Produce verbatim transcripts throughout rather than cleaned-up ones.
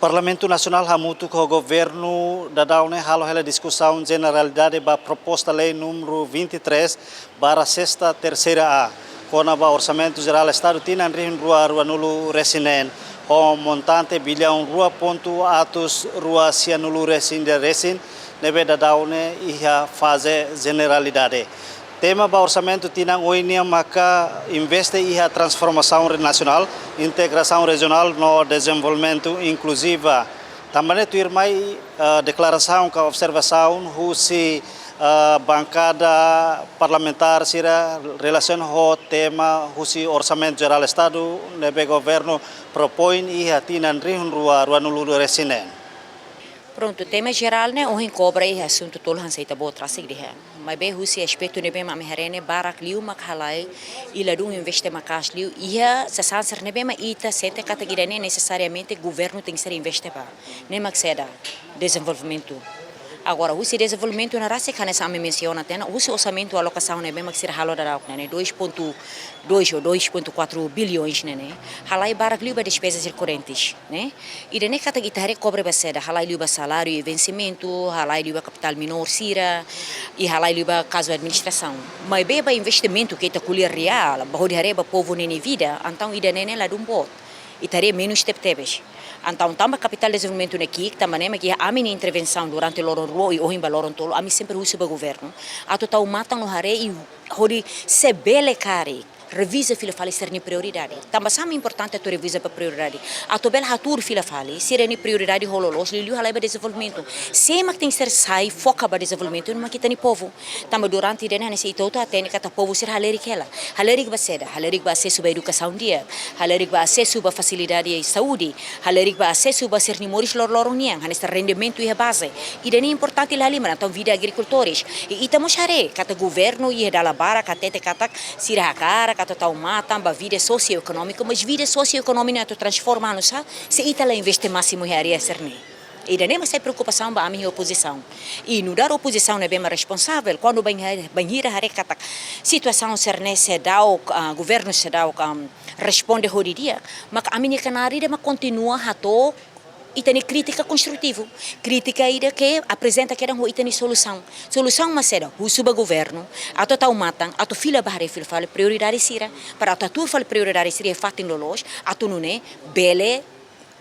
Parlamentu Nasionál hamutuk ho Governu daudaun ne'e halo hela diskusaun jeneralidade ba proposta lei númeru vinte e três barra sexta terceira A, kona-ba Orsamentu Jerál Estadu tinan rihun rua ruanulu resin neen, ho montante biliaun rua pontu atus rua sianulu resin ida resin, ne'ebé daudaun ne'e iha faze jeneralidade. Tema ba orsamentu tinan oin nian maka investe iha transformasaun re-, nasionál, integrasaun rejionál no dezenvolvimentu inkluziva. Tanba ne'e tuirmai, eh, deklarasaun ka observasaun husi, eh, bankada parlamentár sira relasiona ho tema husi Orsamentu Jerál Estadu ne'ebé governu propoin iha tinan rihun rua ruanulu resin neen. Prontu, tema jerál ne'e ohin kobra iha asuntu tolu hanesan ita-boot rasik dehan. Maibé husi aspetu ne'ebé mak ami haree ne'e barak liu mak halai, i ladún investe maka'as liu iha sasán sira ne'ebé mak ita sente katak ida-ne'e nesesariamente governu tenke ser investe ba. Ne'e mak saida? Dezenvolvimentu. Agora, husi dezenvolvimentu ne'e rasik hanesan ami mensiona tiha ona, husi orsamentu alokasaun ne'ebé mak sira halo daudauk ne'e, dois ponto dois ou dois ponto quatro bilhões ne'e, halai barak liu ba despezas rekorrentes, ne'e? Ida-ne'e katak ita haree kobre ba saida, halai liu ba saláriu i vensimentu, halai liu ba kapitál minór sira, i halai liu ba kazu administrasaun. Maibé ba investimentu ke ita ko'alia reál, ba hodi haree ba povu nia vida, entaun ida-ne'e ne'e ladún boot. Ita haree menus tebetebes. Entaun, tanba kapitál dezenvolvimentu ne'e ki'ik, tanba ne'e mak iha ami-nia intervensaun durante loron rua i ohin ba loron tolu, ami sempre husu ba governu atu tau matan no haree i hodi se bele karik reviza fila fali sira-nia prioridade. Tanba sá mak importante atu reviza ba prioridade? Atu bele hatuur fila fali sira-nia prioridade ho loloos, liuliu halai ba dezenvolvimentu. Sé mak tenke ser sai foka ba dezenvolvimentu mak ita-nia povu. Tanba durante ida-ne'e hanesan ita hotu hatene katak povu sira halerik hela. Halerik ba saida? Halerik ba asesu ba edukasaun di'ak, halerik ba asesu ba fasilidade saúde, halerik ba asesu ba sira-nia moris loroloron nian, hanesan rendimentu iha baze. Ida-ne'e importante la lima, entaun vida agrikultores. I ita mós haree katak governu iha dala barak hatete katak sira hakarak atu tau matan ba vida sosioekonómiku, mas vida sosioekonómiku ne'e atu transforma oinsá, se ita la investe másimu iha área sira-ne'e? Ida-ne'e mak sai preokupasaun ba ami iha opozisaun. I nu'udar opozisaun ne'ebé mak responsavel, kuandu bainhira, bainhira haree katak situasaun sira-ne'e seidauk, ah, governu seidauk, ah, responde ho di'ak, maka ami-nia knaar ida mak kontinua hato'o ita-nia krítika konstrutivu. Krítika ida ke aprezenta kedan ho ita-nia solusaun. Solusaun mak saida? Husu ba governu atu tau matan, atu fila ba haree fila fali prioridade sira, para atu hatuur fali prioridade sira iha fatin loloos, atu nune'e bele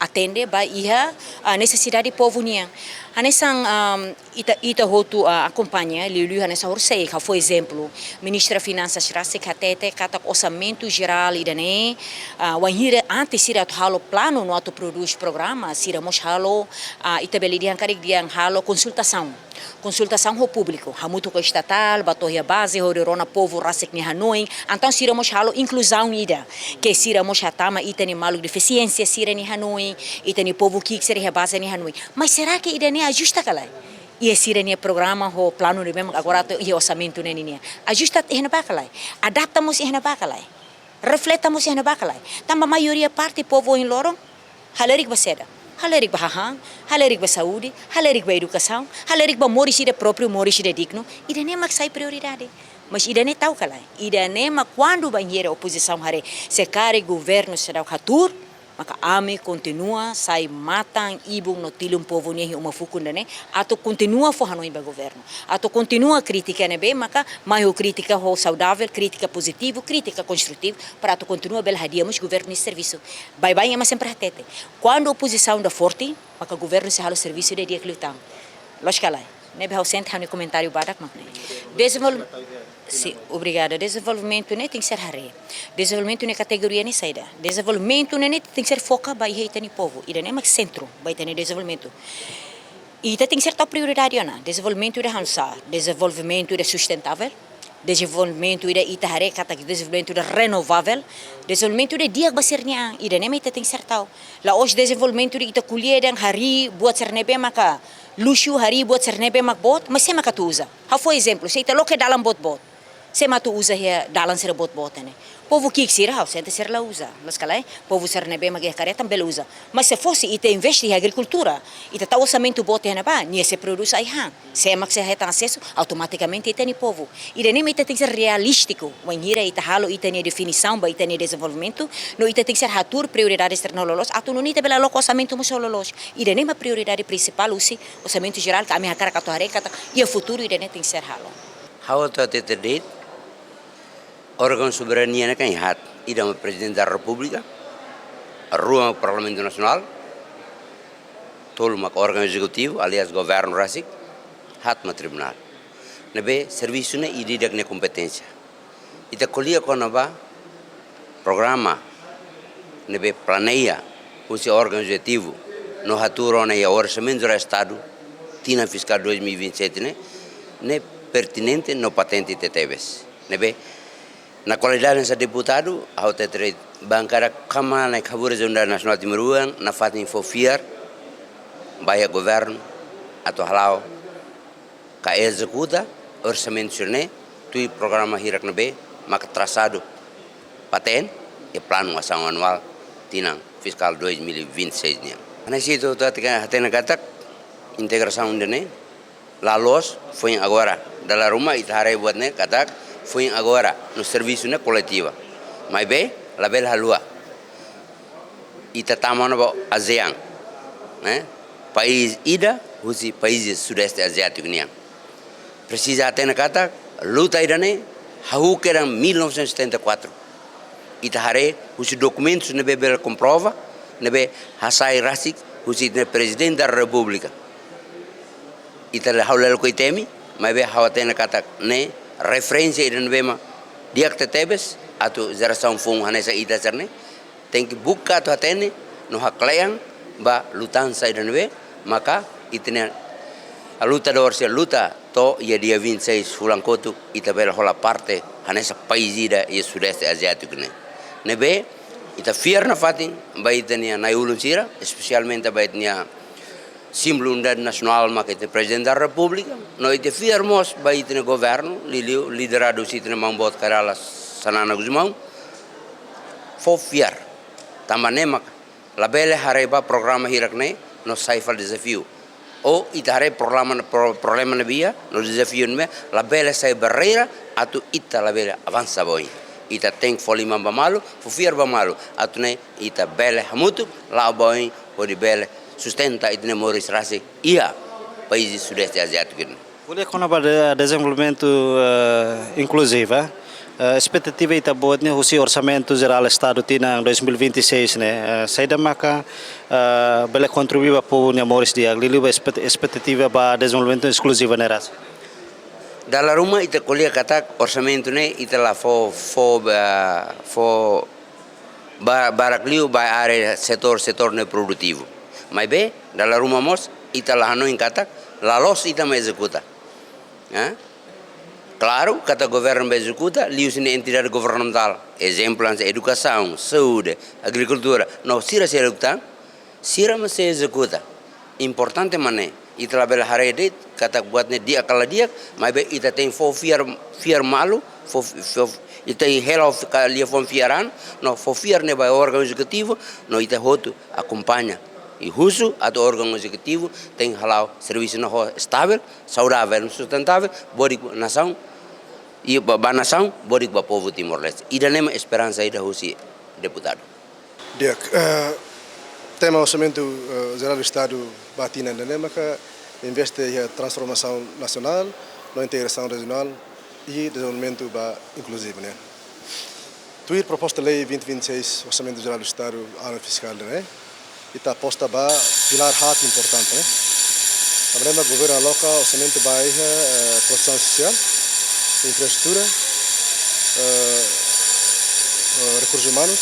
atende ba iha, ah, nesesidade povu nian. Hanesan, ah, ita, ita hotu, ah, akompaña, liuliu hanesan horisehik, ha'u fó ezemplu, Ministra Finansas rasik hatete katak orsamentu jerál ida-ne'e, ah, wainhira antes sira atu halo planu no atu prodús programa, sira mós halo, ah, ita bele dehan karik dehan halo konsultasaun. Konsultasaun ho públiku, hamutuk ho estatál, ba to'o iha baze, hodi rona povu rasik nia hanoin, entaun sira mós halo inkluzaun ida, ke sira mós hatama ita-nia maluk defisiénsia sira-nia hanoin, ita-nia povu ki'ik sira iha baze nia hanoin. Mas será ke ida-ne'e ajusta ka lae iha sira-nia programa ho planu ne'ebé mak agora atu iha orsamentu ne'e nian? Ajusta iha ne'ebá ka lae? Adapta mós iha ne'ebá ka lae? Refleta mós iha ne'ebá ka lae? Tanba maioria parte povu ohin loron halerik ba saida? Halerik ba hahán, halerik ba saúde, halerik ba edukasaun, halerik ba moris ida própriu, moris ida dignu. Ida-ne'e mak sai prioridade. Mas ida-ne'e tau ka lae? Ida-ne'e mak kuandu bainhira opozisaun haree, se karik governu seidauk hatuur, maka ami kontinua sai matan, ibun no tilun povu nian iha uma fukun ida-ne'e, atu kontinua fó hanoin ba governu, atu kontinua krítika ne'ebé maka mai ho krítika ho saudavel, krítika pozitivu, krítika konstrutivu, para atu kontinua bele hadi'a mós governu nia servisu. Baibain ema sempre hatete, kuandu opozisaun ida forte, maka governu sei halo servisu ida di'ak liután. Loos ka lae? Ne'ebé ha'u sente ha'u-nia komentáriu badak mak ne'e. Dezenvol-, si, obrigada. Dezenvolvimentu ne'e tenke ser haree. Dezenvolvimentu nia kategoria ne'e saida? Dezenvolvimentu ne'e, ne'e tenke ser foka ba iha ita-nia povu. Ida-ne'e mak sentru ba ita-nia dezenvolvimentu. Ita tenke ser tau prioridade ona. Dezenvolvimentu ida hanesan sá? Dezenvolvimentu ida sustentável. Dezenvolvimentu ida ita haree katak dezenvolvimentu ida renovável. Dezenvolvimentu ida di'ak ba sira-nia an. Ida-ne'e mak ita tenke ser tau. La'ós dezenvolvimentu ida ita ko'alia dehan harii buat sira ne'ebé maka luxu, harii buat sira ne'ebé mak boot, mas sé mak atu uza? Ha'u fó ezemplu, se ita loke dalan boot-boot, sé mak atu uza iha dalan sira boot-boot ne'e? Povu ki'ik sira, ha'u sente sira la uza. Loos ka lae, povu sira ne'ebé mak iha kareta bele uza. Mas se fosse ita investe iha agrikultura, ita tau orsamentu boot iha ne'ebá, nia sei produz ai-han. Sé mak sei hetan asesu, automatikamente ita-nia povu. Ida-ne'e mak ita tenke ser realístiku, wainhira ita halo ita-nia definisaun ba ita-nia dezenvolvimentu, no ita tenke ser hatuur prioridade sira no loloos, atu nune'e ita bele aloka orsamentu mós ho loloos. Ida-ne'e mak prioridade prinsipál husi Orsamentu Jerál, ke ami hakarak atu haree katak iha futuru ida-ne'e tenke ser halo. Ha'u atu hatete de'it, órgaun soberania ne'e kan iha haat, ida mak Prezidente da Repúblika, rua mak Parlamentu Nasionál, tolu mak órgaun ezekutivu, aliás, governu rasik, haat mak tribunál. Ne'ebé servisu ne'e ida-idak nia kompeténsia. Ita ko'alia kona-ba programa ne'ebé planeia husi órgaun ezekutivu no hatuur ona iha Orsamentu Jerál Estadu tinan fiskál dois mil e vinte e sete ne'e, ne'e pertinente no patente tebetebes. Ne'ebé, na kualidade hanesan deputadu, ha'u hatete de'it, bankada Kamara Nasionál Timoroan, nafatin fó fiar ba iha governu atu hala'o ka ezekuta orsamentu sira-ne'e tuir programa hirak ne'ebé maka trasadu patente iha planu asaun anuál tinan fiskál dois mil e vinte e seis nian. Hanesan ita hotu hatene katak integrasaun ida-ne'e la loos foin agora. Dala ruma ita haree buat ne'e katak foin agora, no servisu ne'e koletiva. Maibé, labele haluha, ita tama ona ba ASEAN, ne'e, país ida husi país Sudeste Aziátiku nian. Presiza hatene katak luta ida-ne'e hahú kedan mil novecentos e setenta e quatro. Ita haree husi dokumentus ne'ebé bele komprova, ne'ebé hasai rasik husi ita-nia Prezidente da Repúblika. Ita la, ha'u la lakohi temi, maibé ha'u hatene katak ne'e referénsia ida ne'ebé mak di'ak tebetebes atu jerasaun foun hanesan ita sira-ne'e tenke buka atu hatene no hakle'an ba lutansa ida ne'ebé maka ita-nia lutadór sira luta to'o iha dia vinte e seis fulan kotuk ita bele hola parte hanesan país ida iha Sudeste Aziátiku ne'e. Ne'ebé ita fiar nafatin ba ita-nia na'i-ulun sira, espesialmente ba ita-nia símbolu unidade nasionál maka ita Prezidente da Repúblika, no ita fiar mós ba ita-nia governu, liuliu lideradu husi ita-nia maun boot Kay Rala Xanana Gusmão, fó fiar. Tanba ne'e maka labele haree ba programa hirak ne'e no sai fali dezafiu. Ou ita haree programa, pro-, problema ne'ebé iha no dezafiu ne'ebé labele sai barreira atu ita labele avansa ba oin. Ita tenke fó liman ba malu, fó fiar ba malu, atu nune'e ita bele hamutuk la'o ba oin hodi bele sustenta ita-nia moris rasik iha país Sudeste Aziátiku ne'e. Ko'alia kona-ba de-, dezenvolvimentu, eh, inkluzivu, eh, espetativa ita-boot ne'e husi Orsamentu Jerál Estadu tinan dois mil e vinte e seis ne'e, eh, saida maka, eh, bele kontribui ba povu nia moris di'ak, liuliu ba espet-, espetativa ba dezenvolvimentu inkluzivu ne'e rasik. Dala ruma ita ko'alia katak orsamentu ne'e ita la fó, fó, ba, fó ba, barak liu ba área setór, setór ne'e produtivu. Maibé, dala ruma mós, ita la hanoin katak la loos ita mak ezekuta. Ha? Klaru, katak governu mak ezekuta, liuhusi nia entidade governamentál. Ezemplu hanesan edukasaun, saúde, agrikultura, no sira-sira tan, sira mak sei ezekuta. Importante mak ne'e, ita labele haree de'it katak buat ne'e di'ak ka la di'ak, maibé ita tenke fó fiar, fiar malu, fó, fó, ita hela ka lia fó fiar an, no fó fiar ne'e ba órgaun ezekutivu, no ita hotu akompaña i husu atu órgaun ezekutivu tenke hala'o servisu ne'e ho estavel, saudavel, sustentável, bodik ba nasaun, i ba, ba nasaun, bodik ba povu Timor-Leste. Ida-ne'e mak esperansa ida husi deputadu. Di'ak, eh, tema Orsamentu, eh, Jerál Estadu ba tinan ida-ne'e maka investe iha transformasaun nasionál, no integrasaun rejionál i dezenvolvimentu ba inkluzivu ne'e. Tuir Proposta Lei vinte vinte e seis, Orsamentu Jerál Estadu, anu fiskál ne'e, ita aposta ba pilár haat importante ne'e. Tanba ne'e mak governu aloka orsamentu ba iha, eh, protesaun sosiál, infraestrutura, eh, eh, rekursus umanus,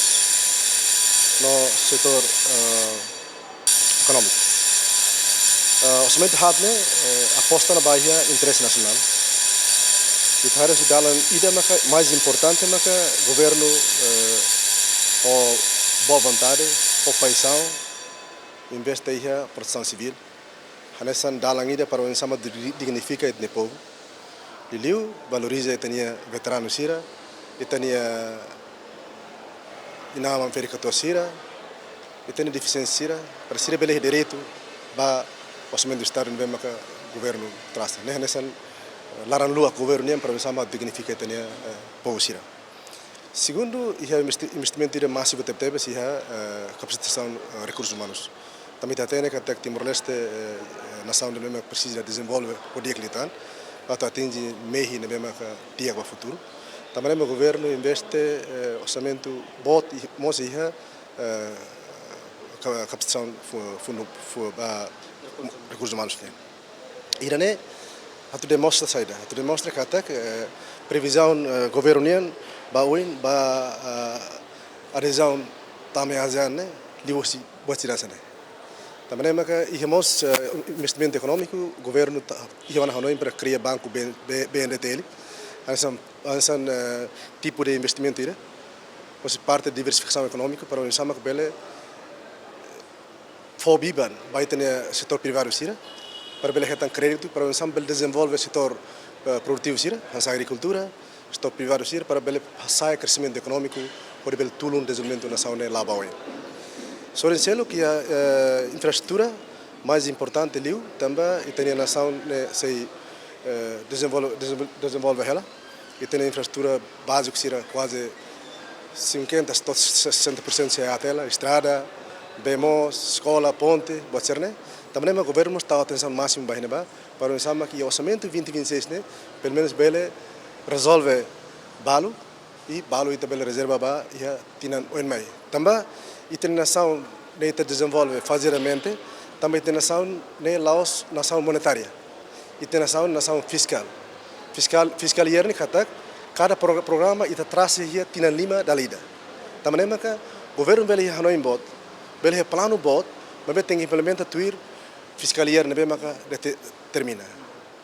no setór, eh, ekonómiku. Eh, orsamentu haat ne'e, eh, aposta ona ba iha interese nasionál. Ita haree husi dalan ida maka mais importante maka governu, eh, ho boa vontade, ho paixaun, investe iha protesaun sivíl. Hanesan dalan ida para oinsá mak di-, dignifika ita-nia povu. Liuliu valoriza ita-nia veteranu sira, ita-nia, inan-aman ferik-katuas sira, ita-nia defisiénsia sira, para sira bele direitu ba orsamentu Estadu ne'ebé maka governu trasa. Ne'e hanesan, eh, laran-luak governu nian para oinsá mak dignifika ita-nia, eh, povu sira. Segundu, iha investi-, investimentu ida másivu tebetebes iha, eh, kapasitasaun, eh, rekursus umanus. Tanba ita hatene katak Timor-Leste, eh, nasaun ne'ebé mak presiza dezenvolve ho di'ak liután, atu atinje mehi ne'ebé maka di'ak ba futuru. Tanba ne'e mak governu investe, eh, orsamentu boot i-, mós iha, eh, ka-, kapasitasaun fu-, fundu, fu-, ba, rekursus umanus nian. Ida-ne'e atu demonstra saida, atu demonstra katak, eh, previzaun, eh, governu nian ba oin, ba, eh, adezaun tama iha ASEAN ne'e, liuhusi buat sira hanesan ne'e. Tanba ne'e maka iha mós, eh, investimentu ekonómiku, governu ta-, iha ona hanoin para kria banku B-, B-, B N D T L. Hanesan, hanesan, eh, tipu de investimentu ida, hosi parte diversifikasaun ekonómiku, para oinsá mak bele fó biban ba ita-nia setór privadu sira, para bele hetan kréditu, para oinsá bele dezenvolve setór, eh, produtivu sira, hanesan agrikultura, setór privadu sira, para bele hasa'e kreximentu ekonómiku, hodi bele tulun dezenvolvimentu nasaun ne'e la'o ba oin. Sorin seluk iha, eh, infraestrutura, mais importante liu, tanba ita-nia nasaun ne'e sei, eh, dezenvolve, dezenvol-, dezenvolve hela. Ita-nia infraestrutura báziku sira kuaze cinquenta to'o sessenta por cento sei aat hela, estrada, bee moos, eskola, ponte, buat sira-ne'e. Tanba ne'e mak governu mós tau atensaun másimu ba iha ne'ebá, para oinsá mak iha orsamentu vinte vinte e seis ne'e, pelumenus bele rezolve balu, i balu ita bele rezerva ba iha tinan oin mai. Tanba ita-nia nasaun ne'e ita dezenvolve fazeadamente, tanba ita-nia nasaun ne'e la'ós nasaun monetária. Ita-nia nasaun, nasaun fiskál. Fiskál, fiskál iha ne'e katak, kada pro-, programa ita trasa iha tinan lima dala ida. Tanba ne'e maka governu bele iha hanoin boot, bele iha planu boot, maibé tenke implementa tuir fiskál iha ne'ebé maka dete-, determina.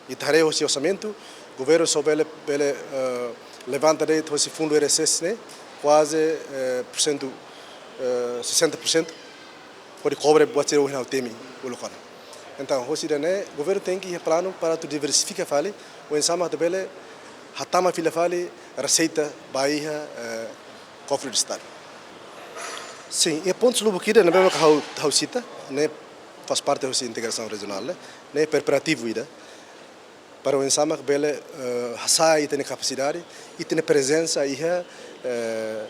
Ita haree hosi orsamentu, governu só bele, bele, eh, levanta de'it hosi fundu R S S ne'e, kuaze, eh, porsentu, eh, sessenta por cento, hodi kobre buat sira ohin ha'u temi uluk ona. Entaun, hosi ida-ne'e, governu tenke iha planu para atu diversifika fali, oinsá mak atu bele hatama fila fali reseita ba iha, eh, kofre do Estadu. Sin, iha pontus lubuk ida ne'ebé mak ha'u, ha'u sita, ne'e faz parte hosi integrasaun rejionál, ne'e, ne'e preparativu ida. Para oinsá mak bele, eh, hasa'e ita-nia kapasidade, ita-nia prezensa iha, eh,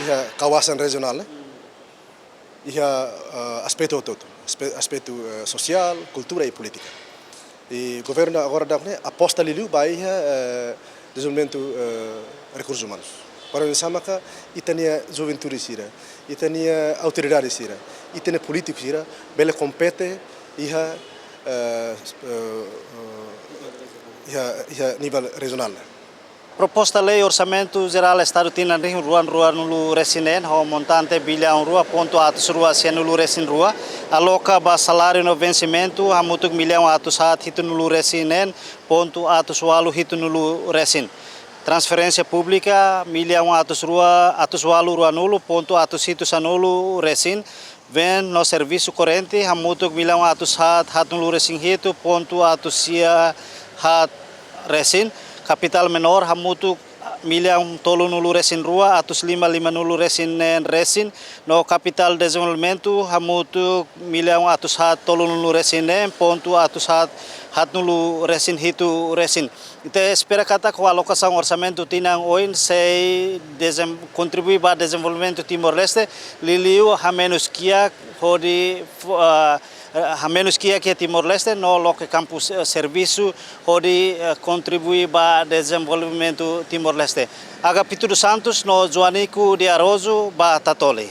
iha kawasan rejionál, eh, iha, eh, aspetu hotu-hotu, aspe-, aspetu, eh, sosiál, kultura i polítika. I governu agora daudaun ne'e aposta liuliu ba iha, eh, dezenvolvimentu, eh, rekursus umanus. Para oinsá maka ita-nia juventude sira, ita-nia autoridade sira, ita-nia polítiku sira, bele kompete iha, eh, eh, eh, iha, iha nivel rejionál. Proposta Lei Orsamentu Jerál Estadu tinan rihun rua ruanulu resin neen, ho montante billaun rua pontu atus rua sianulu resin rua, aloka ba saláriu no vensimentu, hamutuk millaun atus haat hitunulu resin neen, pontu atus ualu hitunulu resin. Transferénsia públika, millaun atus rua, atus ualu ruanulu, pontu atus hitu sanulu resin. Veen no servisu korrente, hamutuk millaun atus haat haatnulu resin hitu, pontu atus sia haat resin. Kapitál menór, hamutuk millaun tolunulu resin rua, atus lima limanulu resin neen resin. No kapitál dezenvolvimentu, hamutuk millaun atus haat tolunulu resin neen, pontu atus haat haatnulu resin hitu resin. Ita espera katak ho alokasaun orsamentu tinan oin sei dezem-, kontribui ba dezenvolvimentu Timor-Leste, liuliu hamenus kiak hodi fo-, ah, hamenus kiak iha Timor-Leste, no loke kampu, eh, servisu hodi, eh, kontribui ba dezenvolvimentu Timor-Leste. Agapito dos Santos no Joanico de Araújo ba Tatoli.